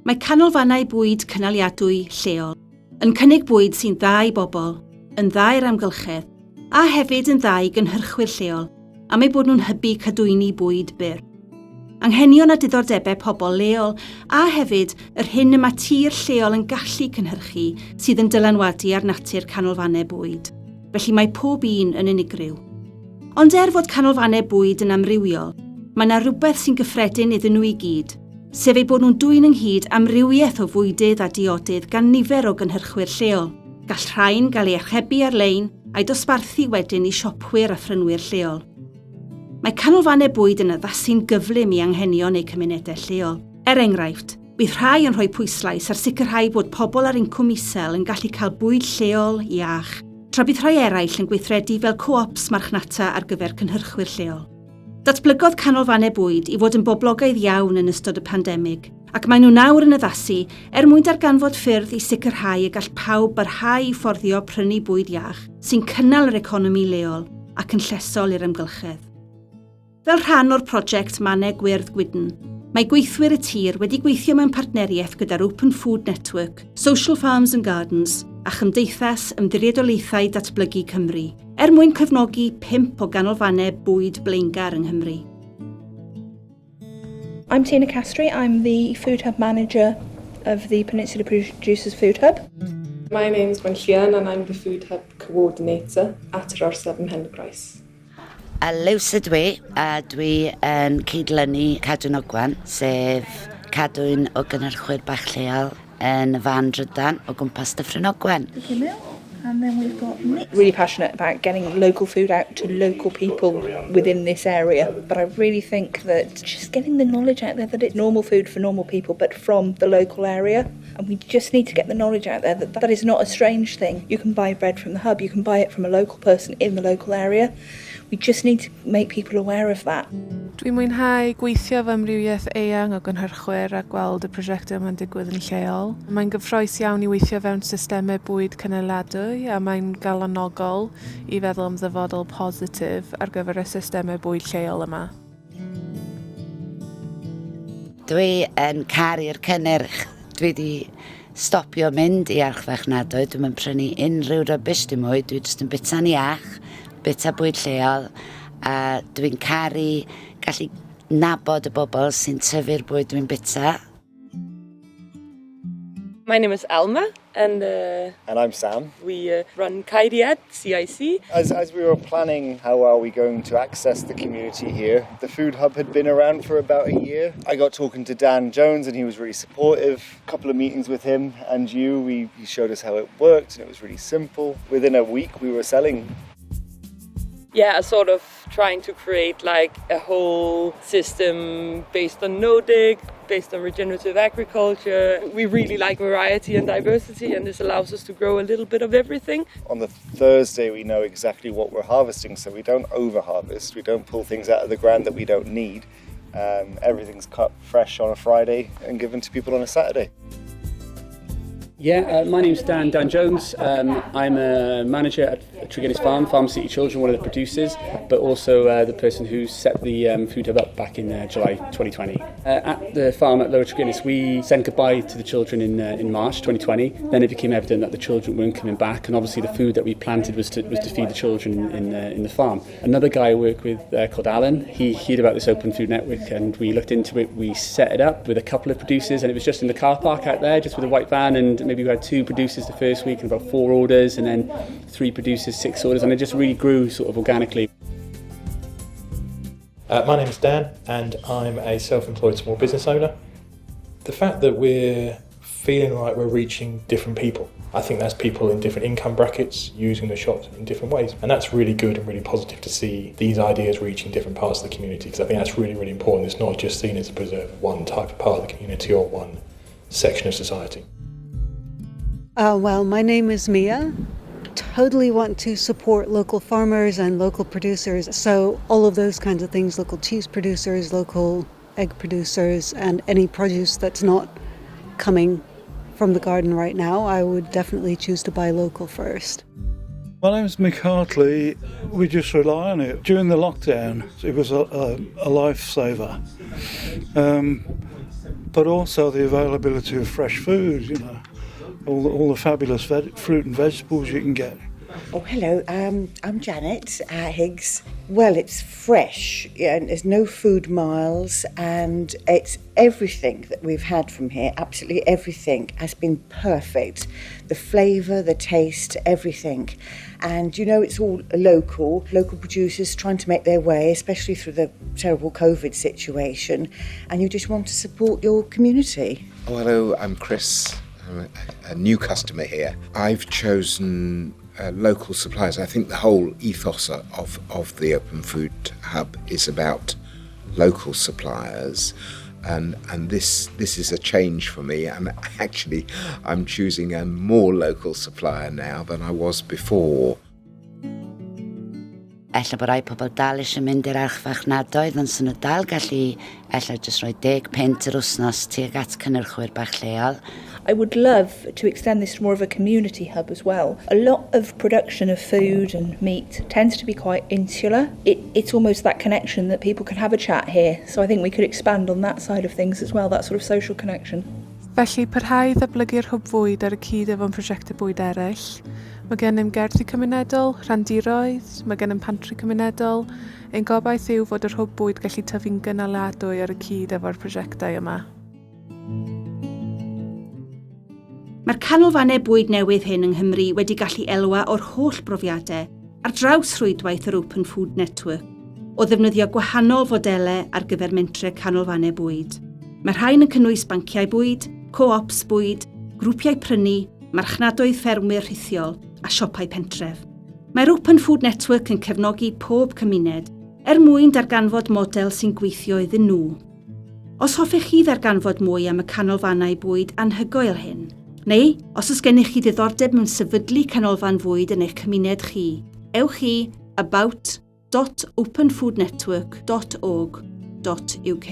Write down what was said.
Mae canolfannau bwyd cynaliadwy lleol yn cynnig bwyd sy'n dda i bobl, yn dda i'r amgylchedd, a hefyd yn dda i gynhyrchwyr lleol am eu bod nhw'n hybu cadwyni bwyd byr. Anghenion a diddordebau pobl leol a hefyd yr hyn y mae tir lleol yn gallu cynhyrchu sydd yn dylanwadu ar natur canolfannau bwyd. Felly mae pob un yn unigryw. Ond er fod canolfannau bwyd yn amrywiol, mae 'na rywbeth sy'n gyffredin iddyn nhw i gyd, sef eu bod nhw'n dwyn ynghyd amrywiaeth o fwydydd a diodydd gan nifer o gynhyrchwyr lleol. Gall rhain gael eu archebu ar-lein a'u dosbarthu wedyn i siopwyr a phrynwyr lleol. Mae canolfannau bwyd yn addasu'n gyflym i anghenion eu cymunedau lleol. Er enghraifft, bydd rhai yn rhoi pwyslais ar sicrhau bod pobl ar incwm isel yn gallu cael bwyd lleol, iach, tra bydd rhai eraill yn gweithredu fel co-ops marchnata ar gyfer cynhyrchwyr lleol. Datblygodd canolfannau bwyd i fod yn boblogaidd iawn yn ystod y pandemig, ac maen nhw nawr yn addasu er mwyn darganfod ffyrdd i sicrhau y gall pawb barhau i fforddio prynu bwyd iach sy'n cynnal yr economi leol ac yn llesol i'r amgylchedd. Fel rhan o'r prosiect Mannau Gwyrdd Gwydn, mae gweithwyr y tir wedi gweithio mewn partneriaeth gyda'r Open Food Network, Social Farms and Gardens a Chymdeithas Ymddiriedolaethau Datblygu Cymru er mwyn cefnogi pump o ganolfannau bwyd blaengar yng Nghymru. I'm Tina Castri, I'm the Food Hub Manager of the Peninsula Producers Food Hub. My name's Gwen Llian and I'm the Food Hub Coordinator at yr Orsaf ym Mhenygroes. A Lews ydw i, a dwi yn cydlynu Cadwyn Ogwan, sef cadwyn o gynhyrchwyr bach lleol yn y fan drydan o gwmpas Dyffryn Ogwen. And then we've got Nick. Really passionate about getting local food out to local people within this area. But I really think that just getting the knowledge out there that it's normal food for normal people, but from the local area. And we just need to get the knowledge out there that that is not a strange thing. You can buy bread from the hub, you can buy it from a local person in the local area. We just need to make people aware of that. Dwi'n mwynhau gweithio efo amrywiaeth eang o gynhyrchwyr a gweld y prosiectau yma'n digwydd yn lleol. Mae'n gyffrous iawn i weithio fewn systemau bwyd cynaliadwy a mae'n galonogol i feddwl am ddyfodol positif ar gyfer y systemau bwyd lleol yma. Dwi yn caru'r cynnyrch. Dwi wedi stopio mynd i archfarchnadoedd, dwi'm yn prynu unrhyw rubbish dim mwy, dwi jyst yn bita'n iach, bita bwyd lleol, a dwi'n caru gallu nabod y bobl sy'n tyfu'r bwyd dwi'n bita. My name is Alma and And I'm Sam. We run Cariad CIC. As we were planning how are we going to access the community here, the food hub had been around for about a year. I got talking to Dan Jones and he was really supportive. A couple of meetings with him and you, he showed us how it worked and it was really simple. Within a week we were selling. Yeah, sort of trying to create like a whole system based on no dig, based on regenerative agriculture. We really like variety and diversity, and this allows us to grow a little bit of everything. On the Thursday we know exactly what we're harvesting, so we don't over harvest, we don't pull things out of the ground that we don't need. Everything's cut fresh on a Friday and given to people on a Saturday. Yeah, my name's Dan Jones. I'm a manager at Treginnis Farm, Farm City Children, one of the producers, but also the person who set the food hub up back in July 2020. At the farm at Lower Treginnis, we said goodbye to the children in March 2020. Then it became evident that the children weren't coming back, and obviously the food that we planted was to feed the children in the farm. Another guy I work with called Alan, he heard about this Open Food Network and we looked into it. We set it up with a couple of producers, and it was just in the car park out there, just with a white van, and maybe we had 2 producers the first week and about 4 orders, and then 3 producers, 6 orders, and it just really grew sort of organically. My name's Dan and I'm a self-employed small business owner. The fact that we're feeling like we're reaching different people, I think that's people in different income brackets using the shops in different ways. And that's really good and really positive to see these ideas reaching different parts of the community, because I think that's really, really important. It's not just seen as a preserve one type of part of the community or one section of society. Well, my name is Mia. Totally want to support local farmers and local producers. So all of those kinds of things, local cheese producers, local egg producers, and any produce that's not coming from the garden right now, I would definitely choose to buy local first. My name's Mick Hartley. We just rely on it. During the lockdown, it was a lifesaver. But also the availability of fresh food, you know, all the, all the fabulous fruit and vegetables you can get. Oh, hello. I'm Janet Higgs. Well, it's fresh. Yeah, and there's no food miles, and it's everything that we've had from here. Absolutely everything has been perfect. The flavour, the taste, everything. And you know, it's all local, local producers trying to make their way, especially through the terrible COVID situation. And you just want to support your community. Oh, hello, I'm Chris. I'm a new customer here. I've chosen local suppliers. I think the whole ethos of the Open Food Hub is about local suppliers. And this is a change for me. And actually, I'm choosing a more local supplier now than I was before. Ella bod rai pobl dal eisiau mynd i'r archfarchnadoedd, ond sy'n nhw dal gallu ella jyst rhoi 10 punt yr wythnos tuag at cynnyrchwyr bach lleol. I would love to extend this to more of a community hub as well. A lot of production of food and meat tends to be quite insular. It's almost that connection that people can have a chat here. So I think we could expand on that side of things as well, that sort of social connection. Felly, parhau i ddatblygu'r hwb fwyd ar y cyd efo'n prosiectau bwyd eraill. Mae gennym gerddi cymunedol, rhandiroedd, mae gennym pantri cymunedol. Ein gobaith yw fod yr hwb bwyd gallu tyfu'n gynaliadwy ar y cyd efo'r prosiectau yma. Mae'r canolfannau bwyd newydd hyn yng Nghymru wedi gallu elwa o'r holl brofiadau ar draws rhwydwaith yr Open Food Network o ddefnyddio gwahanol fodelau ar gyfer mentrau canolfannau bwyd. Mae rhain yn cynnwys banciau bwyd, co-ops bwyd, grwpiau prynu, marchnadoedd ffermwyr rhithiol a siopau pentref. Mae'r Open Food Network yn cefnogi pob cymuned er mwyn darganfod model sy'n gweithio iddyn nhw. Os hoffech chi ddarganfod mwy am y canolfannau bwyd anhygoel hyn, neu os oes gennych chi ddiddordeb mewn sefydlu canolfan fwyd yn eich cymuned chi, ewch i about.openfoodnetwork.org.uk.